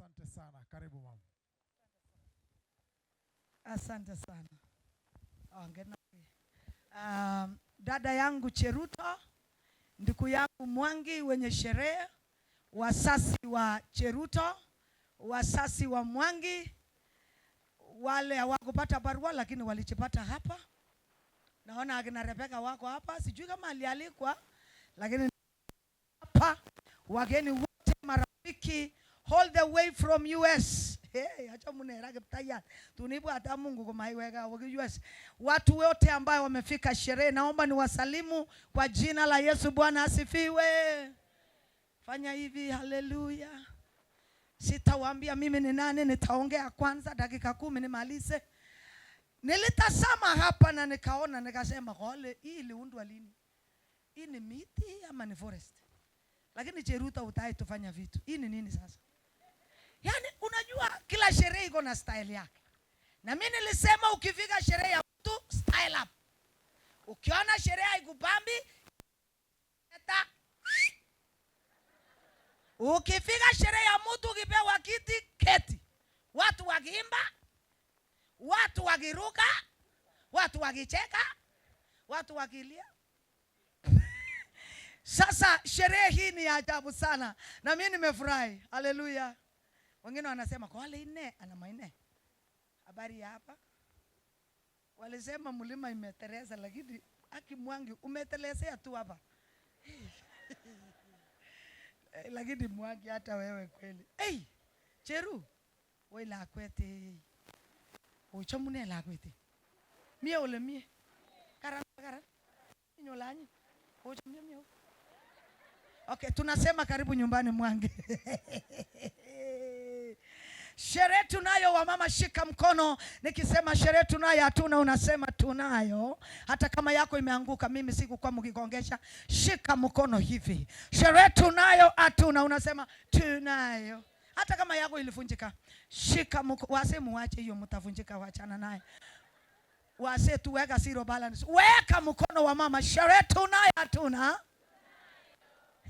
Asante sana, karibu mama. Asante sana. Dada yangu Cheruto, ndugu yangu Mwangi wenye sherehe, wasasi wa Cheruto, wasasi wa Mwangi, wale hawakupata barua lakini walichipata hapa. Naona akina Rebeka wako hapa, sijui kama alialikwa, lakini hapa wageni wote, marafiki all the way from US. Hey, acha munera kiptayat. Tunibwata Mungu kumaiweka wa US. Watu wote ambao wamefika sherehe, naomba niwasalimu kwa jina la Yesu. Bwana asifiwe. Fanya hivi, haleluya. Sitawaambia mimi ni nani, nitaongea kwanza dakika 10 nimalize. Nilitazama hapa na nikaona, nikasema kole hii iliundwa lini? Hii ni miti ama ni forest? Lakini Cheruto utai tufanya vitu. Hii ni nini sasa? Yaani unajua kila sherehe iko na style yake. Na mimi nilisema ukifika sherehe ya mtu style up. Ukiona sherehe haikubambi, eta. Ukifika sherehe ya mtu ukipewa kiti, keti. Watu wakiimba, watu wakiruka, watu wakicheka, watu wakilia. Sasa sherehe hii ni ya ajabu sana na mimi nimefurahi. Haleluya. Wengine wanasema kwa wale nne ana maine. Habari ya hapa. Walisema mlima imeteleza, lakini haki Mwangi umetelezea tu hapa. Lakini Mwangi hata wewe kweli. Hey, Cheru, wewe la kwete. Uchamune la kwete. Mie ole mie. Karan karan. Nyolanyi. Uchamune mie. Okay, tunasema karibu nyumbani Mwangi. Sherehe tunayo, wamama shika mkono. Nikisema sherehe tunayo, hatuna, unasema tunayo. Hata kama yako imeanguka, mimi sikukuwa mkigongesha. Shika mkono hivi. Sherehe tunayo, hatuna, unasema tunayo. Hata kama yako ilivunjika, shika mkono. Wase muache hiyo, mtavunjika, wachana naye. Wase tu weka zero balance. Weka mkono wa mama. Sherehe tunayo, hatuna.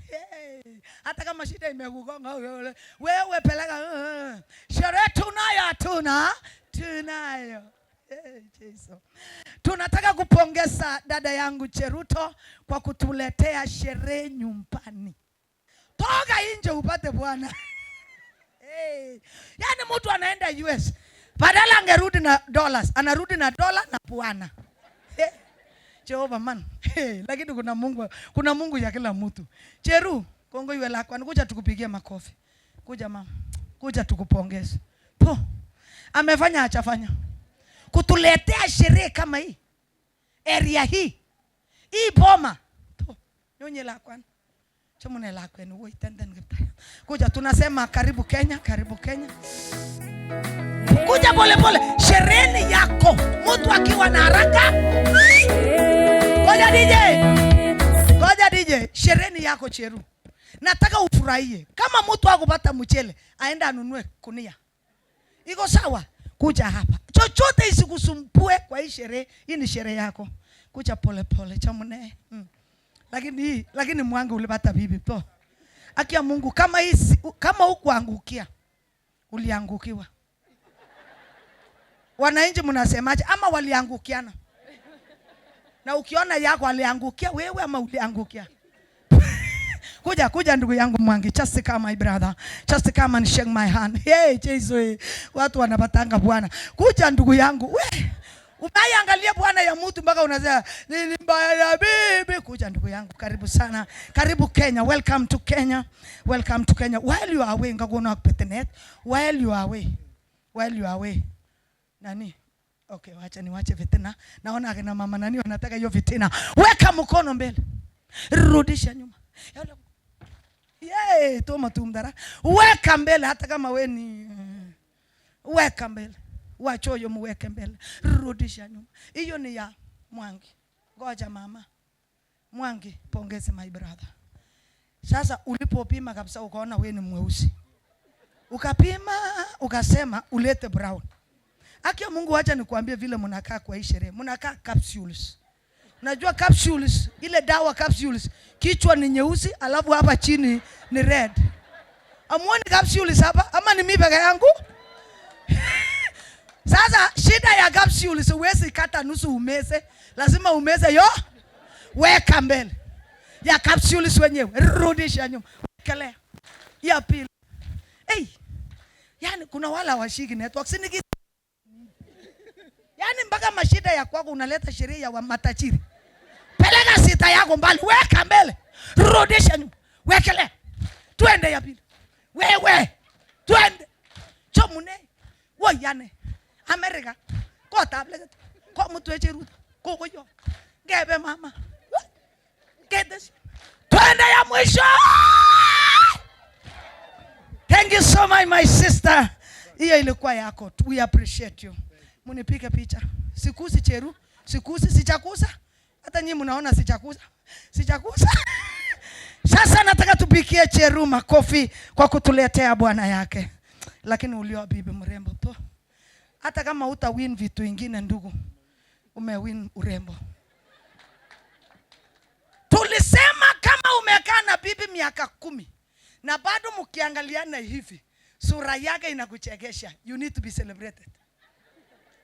Hey, hata kama shida imekugonga wewe, wewe peleka. Sherehe tunayo, hatuna, tunayo. Hey, Jesus. Tunataka kupongeza dada yangu Cheruto kwa kutuletea sherehe nyumbani. Toka nje upate Bwana. Hey. Yaani mtu anaenda US, badala angerudi na dollars, anarudi na dola na Bwana. Hey. Jehova man. Hey, lakini kuna Mungu, kuna Mungu ya kila mtu. Cheru, Kongo iwe lako. Kuja tukupigie makofi. Kuja mama. Kuja tukupongeze. Po. Amefanya achafanya. Kutuletea sherehe kama hii. Area hii. Hii boma. Po. Nyonye lako. Chomune lako ni woi tenden kiptaya. Kuja tunasema karibu Kenya, karibu Kenya. Kuja pole pole. Sherehe ni yako. Mtu akiwa na haraka. Ngoja DJ. Ngoja DJ. Sherehe ni yako Cheru. Nataka ufurahie. Kama mtu hakupata mchele, aenda anunue kunia. Iko sawa? Kuja hapa. Chochote isikusumbue kwa hii sherehe. Hii ni sherehe yako. Kuja pole pole chamune. Lakini Mwangi ulipata bibi po. Akia Mungu kama hii, kama hukuangukia, uliangukiwa. Wananchi mnasemaje? Ama waliangukiana? Na ukiona yako aliangukia wewe ama uliangukia? Kuja, kuja ndugu yangu Mwangi, just come my brother. Just come and shake my hand. Hey, Jesus. Watu wanapatanga Bwana. Kuja ndugu yangu. We, unaiangalia Bwana ya mtu mpaka unasema nini mbaya ya bibi. Kuja ndugu yangu, karibu sana. Karibu Kenya. Welcome to Kenya. Welcome to Kenya. While you are away, ngakona kupetenet. While you are away. While you are away. Nani? Okay, wacha niwache fitina. Naona akina mama nani wanataka hiyo fitina. Weka mkono mbele. Rudisha nyuma. Yay, toma tumdara. Weka mbele hata kama we ni weka mbele. Wachoyo muweke mbele. Rudisha nyuma. Hiyo ni ya Mwangi. Ngoja mama. Mwangi, pongeze my brother. Sasa ulipopima kabisa ukaona we ni mweusi. Ukapima, ukasema ulete brown. Akia Mungu, acha nikuambie vile mnakaa kwa hii sherehe. Mnakaa capsules. Unajua capsules, ile dawa capsules, kichwa ni nyeusi alafu hapa chini ni red. Amuoni capsules hapa ama ni mimi peke yangu? Sasa shida ya capsules, huwezi kata nusu umeze, lazima umeze yo. Weka mbele ya capsules wenyewe, rudisha nyuma, wekelea ya pili. Hey, yani kuna wala hawashiki network. Si yani mpaka mashida ya kwako unaleta sheria ya matajiri. Peleka sita yako mbali, weka mbele, rudisha nyuma, wekelea, twende ya pili. Wewe twende chomune woyane America kotab leget komutwech Ruto kokoyo ngebe mama ketes twende ya mwisho. Thank you so much, my sister. Hiyo ilikuwa yako. We appreciate you. Munipige picha. Sikusi Cheru, sikusi, sichakusa. Hata nyinyi mnaona sichakusa. Sichakusa. Sasa nataka tupikie Cheru makofi kwa kutuletea bwana yake. Lakini ulioa bibi mrembo tu. Hata kama uta win vitu ingine ndugu, umewin urembo. Tulisema kama umekaa na bibi miaka 10 na bado mkiangaliana hivi, sura yake inakuchekesha, you need to be celebrated.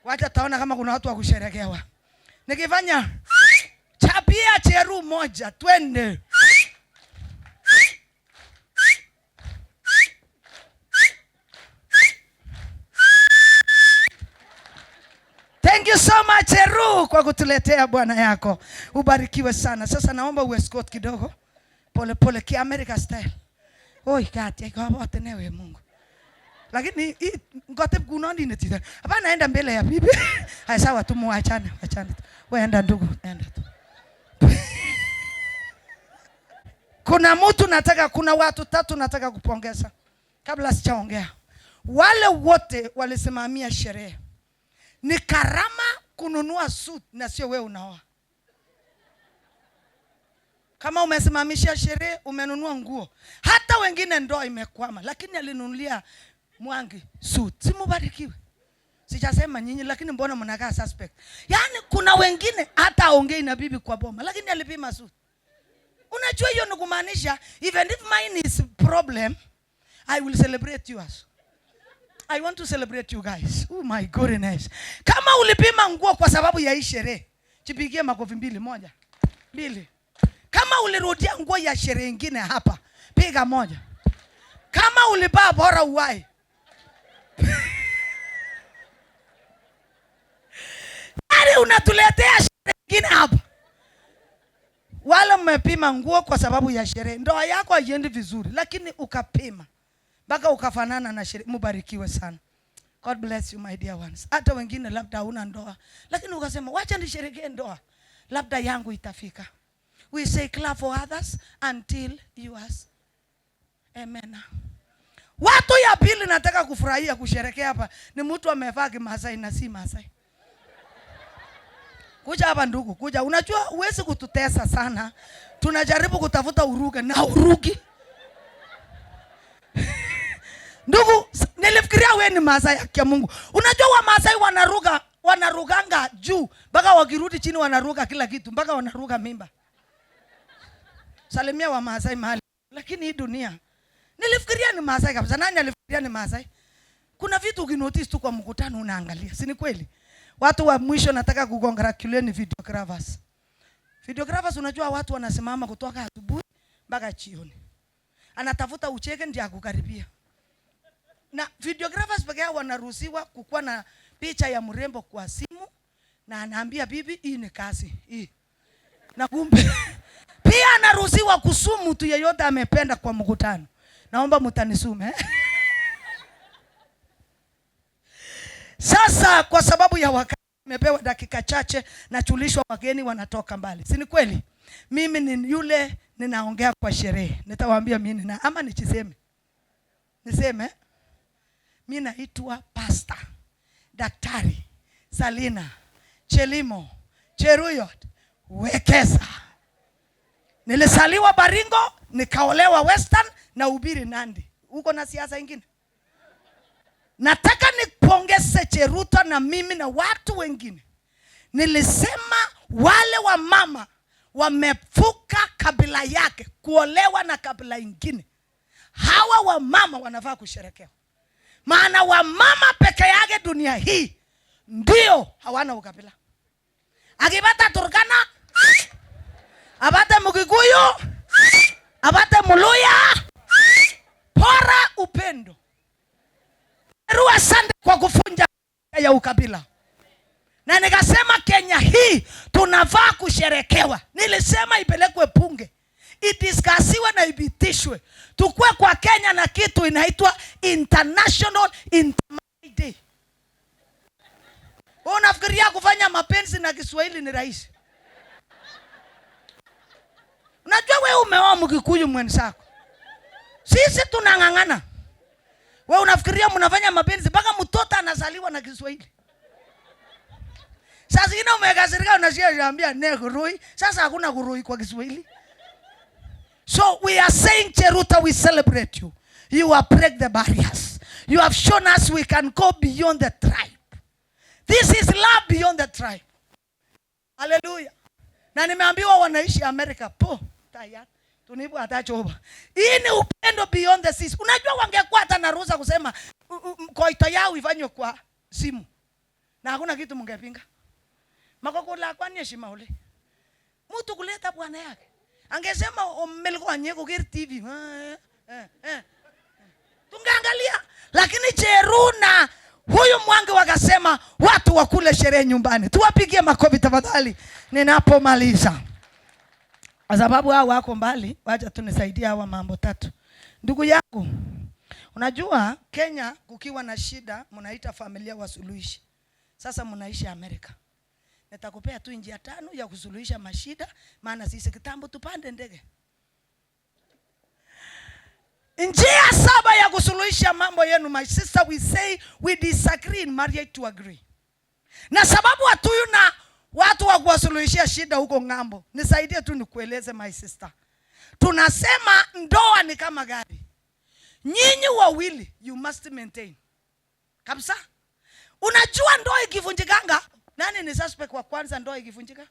Wacha taona kama kuna watu wa kusherekewa. Nikifanya chapia Cheru moja, twende. Thank you so much Cheru kwa kutuletea bwana yako. Ubarikiwe sana. Sasa naomba uescort kidogo. Pole pole ki America style. Oi kati kwa wote newe Mungu. Lakini hii ngote kunondi ni tita. Hapana, enda mbele ya bibi. Hai sawa tu, muachane, achane tu. Wewe enda ndugu, enda tu. Kuna mtu nataka, kuna watu tatu nataka kupongeza kabla sijaongea. Wale wote walisimamia sherehe. Ni karama kununua suit na sio wewe unaoa. Kama umesimamisha sherehe, umenunua nguo. Hata wengine ndoa imekwama, lakini alinunulia Mwangi suit. Si mubarikiwe. Sijasema nyinyi, lakini mbona mnakaa suspect? Yaani kuna wengine hata aongei na bibi kwa boma, lakini alipima suit. Unajua hiyo ni kumaanisha even if mine is problem, I will celebrate yours. I want to celebrate you guys. Oh my goodness. Kama ulipima nguo kwa sababu ya hii sherehe, jipigie makofi mbili, moja, mbili. Kama ulirudia nguo ya sherehe nyingine hapa, piga moja. Kama ulipaa bora uwai. Yaani unatuletea sherehe nyingine hapa. Wale mmepima nguo kwa sababu ya sherehe, ndoa yako haiendi vizuri, lakini ukapima mpaka ukafanana na sherehe. Mubarikiwe sana. God bless you my dear ones. Hata wengine labda huna ndoa, lakini ukasema wacha nisherehekee ndoa, labda yangu itafika. We say clap for others until yours. Amen. Watu ya pili nataka kufurahia kusherehekea hapa ni mtu amevaa Kimasai na si Masai. Kuja hapa ndugu, kuja. Unajua huwezi kututesa sana. Tunajaribu kutafuta uruke na uruki. Ndugu, nilifikiria wewe ni Masai ya Mungu. Unajua wa Masai wanaruka, wanarukanga juu mpaka wakirudi chini wanaruka kila kitu mpaka wanaruka mimba. Salimia wa Masai mahali. Lakini hii dunia nilifikiria ni Masai kabisa. Nani alifikiria ni Masai? Kuna vitu ukinotice tu kwa mkutano unaangalia. Si ni kweli? Watu wa mwisho nataka kucongratulate ni videographers. Videographers, unajua watu wanasimama kutoka asubuhi mpaka jioni. Anatafuta ucheke ndiye akukaribia. Na videographers pekee yao wanaruhusiwa kukuwa na picha ya mrembo kwa simu na anaambia bibi hii ni kazi hii. Na kumbe pia anaruhusiwa kusumu mtu yeyote amependa kwa mkutano. Naomba mtanisume. Sasa kwa sababu ya wakati nimepewa dakika chache, nachulishwa wageni wanatoka mbali. Si ni kweli? Mimi ni yule ninaongea kwa sherehe. Nitawaambia mimi na ama nichiseme. Niseme mimi naitwa Pastor Daktari Salina Chelimo Cheruiyot Wekesa. Nilisaliwa Baringo, nikaolewa Western na ubiri Nandi. Uko na siasa ingine? Nataka nipongeze Cheruto na mimi na watu wengine. Nilisema wale wa mama wamefuka kabila yake kuolewa na kabila ingine. Hawa wamama wanafaa kusherekewa, maana wamama peke yake dunia hii ndio hawana ukabila. Akipata Turkana, apate Mkikuyu, apate Muluya, bora upendo. Meru, asante kwa kuvunja ya ukabila. Na nikasema Kenya hii tunafaa kusherekewa. Nilisema ipelekwe bunge, idiscussiwe na ipitishwe, tukue kwa Kenya na kitu inaitwa International Intermarriage Day. Wewe unafikiria kufanya mapenzi na Kiswahili ni rahisi? Unajua wewe umeoa Mkikuyu mwenzako, sisi tunang'ang'ana. Wewe unafikiria mnafanya mapenzi mpaka mtoto anazaliwa na Kiswahili. Sasa zingine umekasirika, unasikia niambia ne kurui. Sasa hakuna kurui kwa Kiswahili. So we are saying, Cheruto, we celebrate you. You have break the barriers. You have shown us we can go beyond the tribe. This is love beyond the tribe. Hallelujah. Na nimeambiwa wanaishi America. Po, tayari. Tunibu atachoba. Hii ni upendo beyond the seas. Unajua wangekuwa hata na ruhusa kusema koito yao ifanywe kwa simu. Na hakuna kitu mngepinga. Makokula kwani heshima ule. Mtu kuleta bwana yake. Angesema omelko koker TV. Eh, eh, eh. Tungeangalia. Lakini Cheru na huyu Mwangi wakasema watu wakule sherehe nyumbani. Tuwapigie makofi tafadhali ninapomaliza. Kwa sababu hao wako mbali, wacha tunisaidie hawa mambo tatu. Ndugu yangu, unajua Kenya kukiwa na shida mnaita familia wasuluhishi. Sasa mnaishi Amerika. Nitakupea tu njia tano ya kusuluhisha mashida, maana sisi kitambo tupande ndege. Njia saba ya kusuluhisha mambo yenu, my sister, we say we disagree in marriage to agree. Na sababu hatuyu na watu wa kuwasuluhishia shida huko ng'ambo, nisaidie tu nikueleze my sister. Tunasema ndoa ni kama gari. Nyinyi wawili you must maintain. Kabisa. Unajua ndoa ikivunjikanga, nani ni suspect wa kwanza ndoa ikivunjika?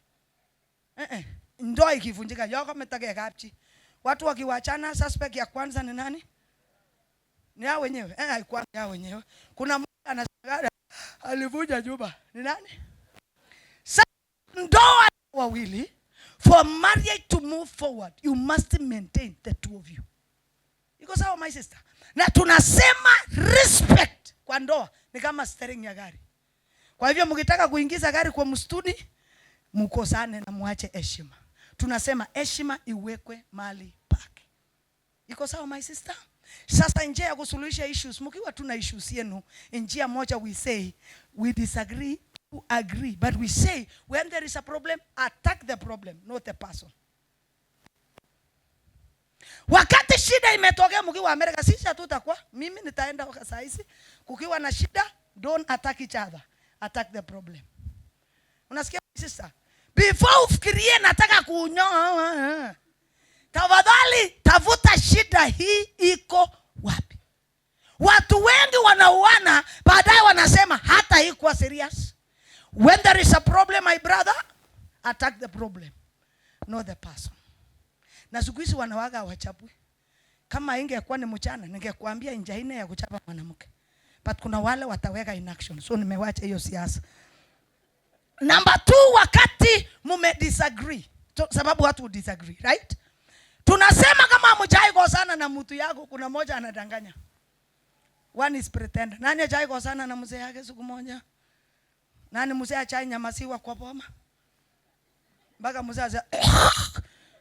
Eh eh. Ndoa ikivunjika, yoko metake kapchi. Watu wakiwachana, suspect ya kwanza ni nani? Ni hao wenyewe. Eh, haikuwa hao wenyewe. Kuna mmoja anashangaa alivunja nyumba. Ni nani? Sasa ndoa wawili, for marriage to move forward, you must maintain the two of you. Iko sawa my sister? Na tunasema respect kwa ndoa ni kama steering ya gari. Kwa hivyo mkitaka kuingiza gari kwa msituni, mkosane na muache heshima. Tunasema heshima iwekwe mahali pake. Iko sawa my sister? Sasa njia ya kusuluhisha issues, mkiwa tuna issues yenu, njia moja we say we disagree to agree, but we say when there is a problem, attack the problem, not the person. Wakati shida imetokea mkiwa Amerika, sisi hatutakuwa, mimi nitaenda saa hizi, kukiwa na shida, don't attack each other, attack the problem. Unasikia sister? Before ufikirie nataka kunyoa, tafadhali tafuta shida hii iko wapi. Watu wengi wanauana, baadaye wanasema hata haikuwa serious. When there is a problem, my brother, attack the problem, not the person. Na siku hizi wanawake hawachapwi. Kama ingekuwa ni mchana, ningekuambia njia nne ya kuchapa mwanamke. But kuna wale wataweka in action. So nimewacha hiyo siasa. Number 2, wakati mume disagree. So, sababu watu disagree, right? Tunasema kama hamjai kosana na mtu yako, kuna moja anadanganya. One is pretender. Nani hajai kosana na mzee yake siku moja? Nani mzee achai nyamasiwa kwa boma? Mpaka mzee aza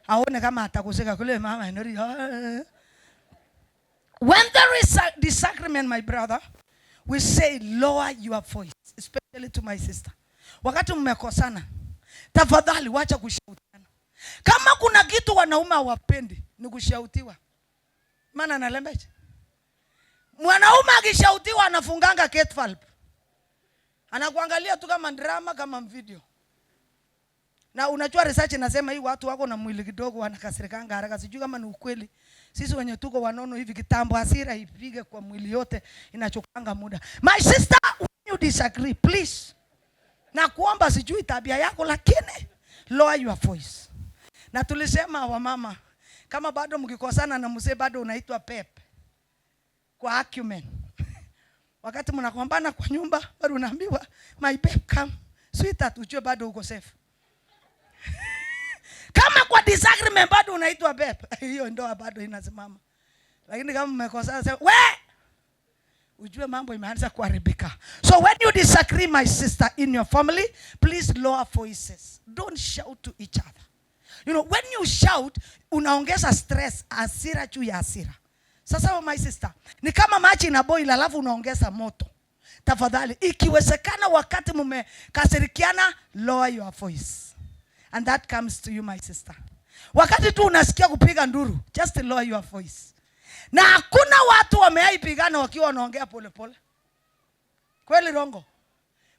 aone kama atakusika kule mama inori. When there is a disagreement, my brother, we say lower your voice, especially to my sister. Wakati mmekosana, tafadhali wacha kushautiana. Kama kuna kitu wanaume hawapendi ni kushautiwa. Maana nalembeje? Mwanaume akishautiwa anafunganga gate valve. Anakuangalia tu kama drama, kama video. Na unajua research inasema hii watu wako na mwili kidogo wanakasirikanga haraka. Sijui kama ni ukweli. Sisi wenye tuko wanono hivi kitambo hasira ipige kwa mwili yote inachukanga muda. My sister, when you disagree, please. Na kuomba, sijui tabia yako, lakini lower your voice. Na tulisema wamama, kama bado mkikosana na mzee bado unaitwa pep. Kwa argument. Wakati mnagombana kwa nyumba, bado unaambiwa, "My babe, come. Sweetheart," ujue bado uko safe. Kama kwa disagreement bado unaitwa babe, hiyo ndoa bado inasimama. Lakini kama mmekosana, sema we, ujue mambo imeanza kuharibika. So when you disagree, my sister, in your family, please lower voices. Don't shout to each other. When you shout, unaongeza stress, hasira juu ya hasira. Sasa my sister, ni kama maji ina boil alafu unaongeza moto. Tafadhali, ikiwezekana wakati mmekasirikiana, lower your voice. And that comes to you, my sister. Wakati tu unasikia kupiga nduru, just lower your voice. Na hakuna watu wameaipigana wakiwa wanaongea polepole. Kweli rongo?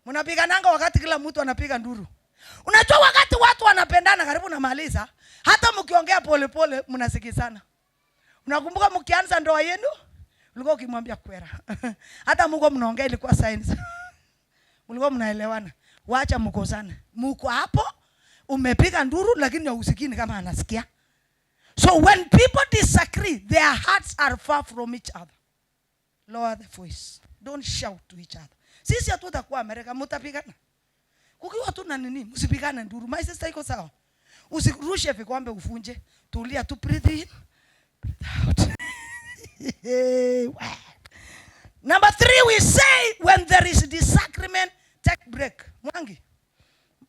Mnapigananga wakati kila mtu anapiga nduru. Unajua wakati watu wanapendana karibu namaliza, hata mkiongea polepole mnasikizana. Unakumbuka mkianza ndoa yenu? Ulikuwa ukimwambia kwera. Hata mko mnaongea ilikuwa science. Mlikuwa mnaelewana. Wacha mkosane. Mko hapo umepiga nduru lakini hausikii kama anasikia. So when people disagree, their hearts are far from each other. Lower the voice. Don't shout to each other. Sisi hatutakuwa Amerika, mutapigana. Kukiwa tu na nini, msipigane nduru. My sister, iko sawa. Usirushe vikombe ufunje. Tulia tu, breathe in, breathe out. Number three, we say when there is disagreement, take break. Mwangi.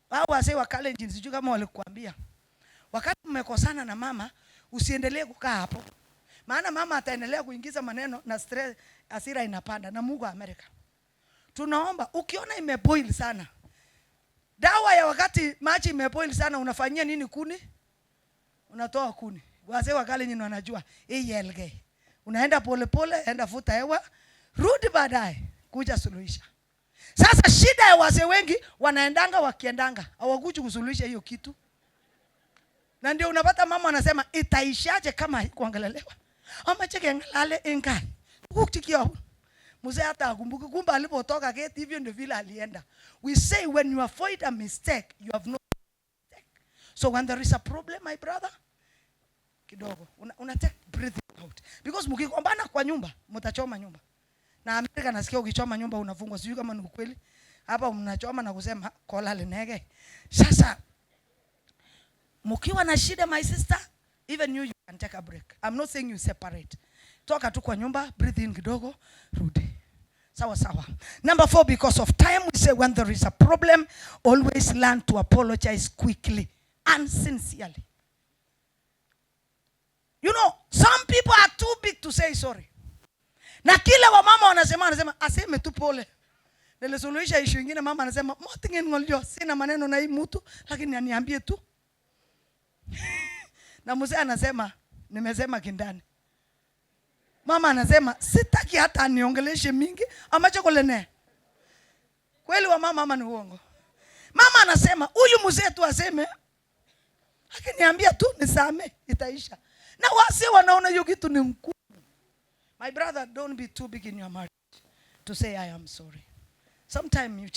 Hao wazee wa Kalenjin sijui kama walikuambia. Wakati mmekosana na mama, usiendelee kukaa hapo. Maana mama ataendelea kuingiza maneno na stress, hasira inapanda na Mungu wa Amerika. Tunaomba ukiona imeboil sana. Dawa ya wakati maji imeboil sana unafanyia nini kuni? Unatoa kuni. Wazee wa Kalenjin wanajua hii yelge. Unaenda pole pole, enda futa hewa, rudi baadaye kuja suluhisha. Sasa shida ya wazee wengi wanaendanga wakiendanga, hawakuji kusuluhisha hiyo kitu. Na ndio unapata mama anasema, "Itaishaje kama haikuongelelewa? Ama cheke ngalale engai." Kukuchikia. Mzee hata akumbuki kumbe alipotoka gate hivyo ndio vile alienda. We say when you avoid a mistake, you have no mistake. So when there is a problem, my brother, kidogo una take breathing out. Because mkigombana kwa nyumba, mtachoma nyumba. Na Amerika nasikia ukichoma nyumba unafungwa, sijui kama ni ukweli. Hapa mnachoma na kusema kola linege. Sasa mkiwa na shida, my sister, even you can take a break. I'm not saying you separate. Toka tu kwa nyumba, breathe in kidogo, rudi. Sawa sawa. Number four, because of time, we say when there is a problem, always learn to apologize quickly and sincerely. Some people are too big to say sorry. Na kila wamama wanasema aseme tu pole. Nilisuluhisha issue ingine, mama anasema, "Moting'en ng'olyo, sina maneno na hii mtu, lakini aniambie tu." Na mzee anasema, "Nimesema kindani." Mama anasema, "Sitaki hata aniongeleshe mingi, amache kolene." Kweli wa mama ama ni uongo? Mama anasema, "Huyu mzee tu aseme, akiniambia tu nisame, itaisha." Na wase wanaona hiyo kitu ni mkuu. My brother, don't be too big in your marriage to say, "I am sorry." Sometimes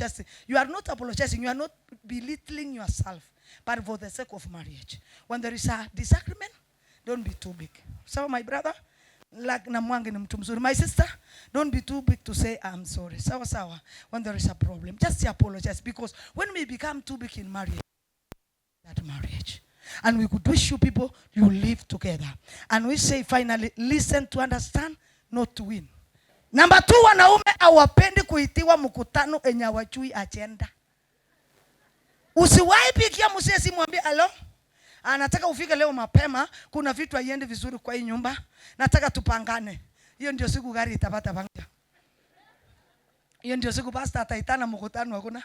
you are not apologizing, you are not belittling yourself, but for the sake of marriage. When there is a disagreement, don't be too big. So my brother, like na Mwangi ni mtu mzuri. My sister, don't be too big to say, "I'm sorry." Sawa sawa. When there is a problem, just apologize, because when we become too big in marriage, that marriage. And we could wish you people you live together. And we say finally, listen to understand, not to win. Number two, wanaume hawapendi kuitiwa mkutano enye hawajui agenda. Usiwahi pigia mzee simu mwambie, "Alo, anataka ufike leo mapema, kuna vitu haiendi vizuri kwa hii nyumba, nataka tupangane." Hiyo ndio siku gari itapata panga. Hiyo ndio siku pastor ataitana mkutano hakuna.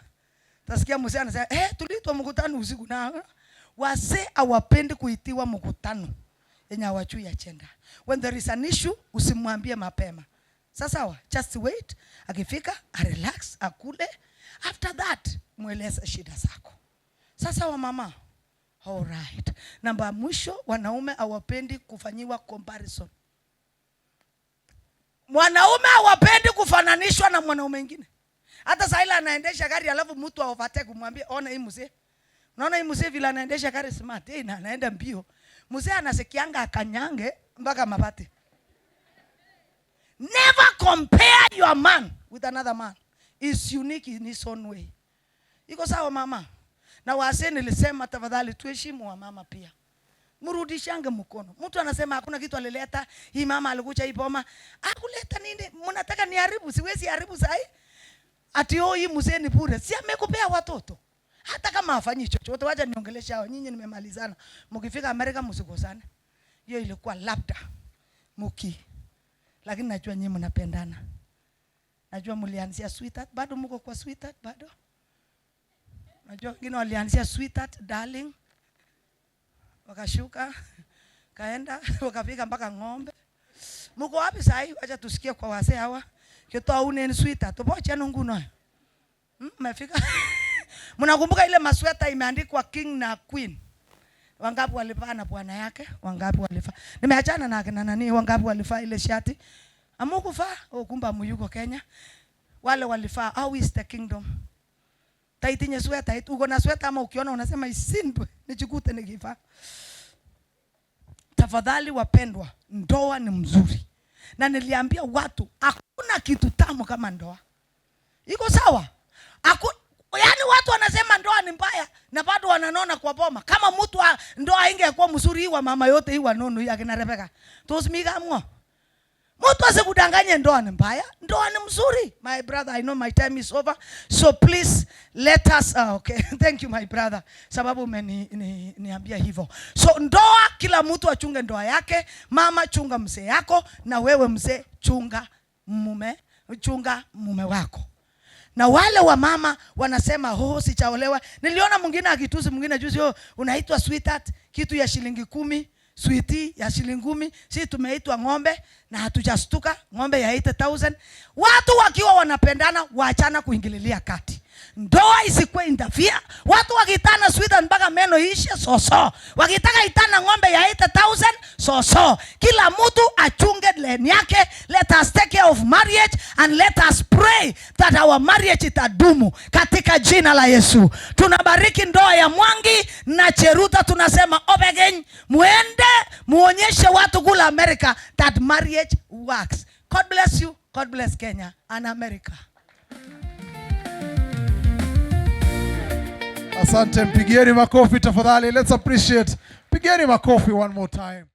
Tasikia mzee anasema, "Eh, tuliitwa mkutano usiku." Na wazee hawapendi kuitiwa mkutano yenye hawajui agenda. When there is an issue, usimwambie mapema. Sasa sawa, just wait. Akifika, arelax, akule. After that, mweleze shida zako. Sasa wa mama. All right. Namba mwisho, wanaume hawapendi kufanyiwa comparison. Mwanaume hawapendi kufananishwa na mwanaume mwingine. Hata saa ile anaendesha gari alafu mtu overtake kumwambia, "Ona hii mzee. Unaona hii mzee vile anaendesha gari smart, eh, na anaenda mbio." Mzee anasikianga akanyange mpaka mabati. Never compare your man with another man. Is unique in his own way. Iko sawa, mama? Na wazee nilisema tafadhali tuheshimu wamama pia. Mrudishange mkono. Mtu anasema hakuna kitu alileta, hii mama alikuja hii boma. Akuleta nini? Mnataka niharibu? Siwezi haribu sahi. Ati oh, hii mzee ni bure. Si amekupea watoto? Hata kama hafanyi chochote, wacha niongeleshe hao. Nyinyi nimemalizana. Mkifika Amerika msikosane. Hiyo ilikuwa labda muki. Lakini najua nyinyi mnapendana. Najua mlianzia sweetheart, bado mko kwa sweetheart bado? Najua wengine walianzia sweetheart, darling. Wakashuka, kaenda, wakafika mpaka ng'ombe. Mko wapi sahi? Wacha tusikie kwa wazee hawa. Kitoa sweetheart, tuboche nguno. Mmefika. Mnakumbuka ile masweta imeandikwa king na queen? Wangapi walivaa na bwana yake? Wangapi walivaa? Nimeachana na akina nani? Wangapi walivaa ile shati? Amukufaa? Oh, kumbe muyuko Kenya. Wale walivaa, how is the kingdom? Taitinye sweta, uko na sweta ama ukiona unasema isindwe, nijikute nikivaa. Tafadhali wapendwa, ndoa ni mzuri. Na niliambia watu hakuna kitu tamu kama ndoa. Iko sawa? Yaani watu wanasema ndoa ni mbaya na bado wananona kwa boma. Kama mtu ndoa ingekuwa mzuri wa mama yote hii wanono hii akina Rebeka. Tos migamwo. Mtu asikudanganye ndoa ni mbaya, ndoa ni mzuri. My brother, I know my time is over. So please let us okay. Thank you, my brother. Sababu umeniambia hivyo. So ndoa, kila mtu achunge ndoa yake. Mama chunga mzee yako na wewe mzee chunga mume wako. Na wale wa mama wanasema, "Oh, sijaolewa." Niliona mwingine akitusi mwingine juzi, "Oh, unaitwa sweetheart, kitu ya shilingi 10, sweetie ya shilingi 10, sisi tumeitwa ng'ombe na hatujastuka, ng'ombe ya 80,000." Watu wakiwa wanapendana waachana kuingililia kati. Ndoa isikuwe interfere. Watu wakitana sweetheart mpaka meno ishe soso. Wakitaka itana ng'ombe ya 80,000 soso. Kila mtu achunge lane yake. Let us take care of marriage and let us pray that our marriage itadumu katika jina la Yesu. Tunabariki ndoa ya Mwangi na Cheruta, tunasema obegeny, muende muonyeshe watu kula America that marriage works. God bless you. God bless Kenya and America. Asante, mpigieni makofi tafadhali. Let's appreciate. Pigieni makofi one more time.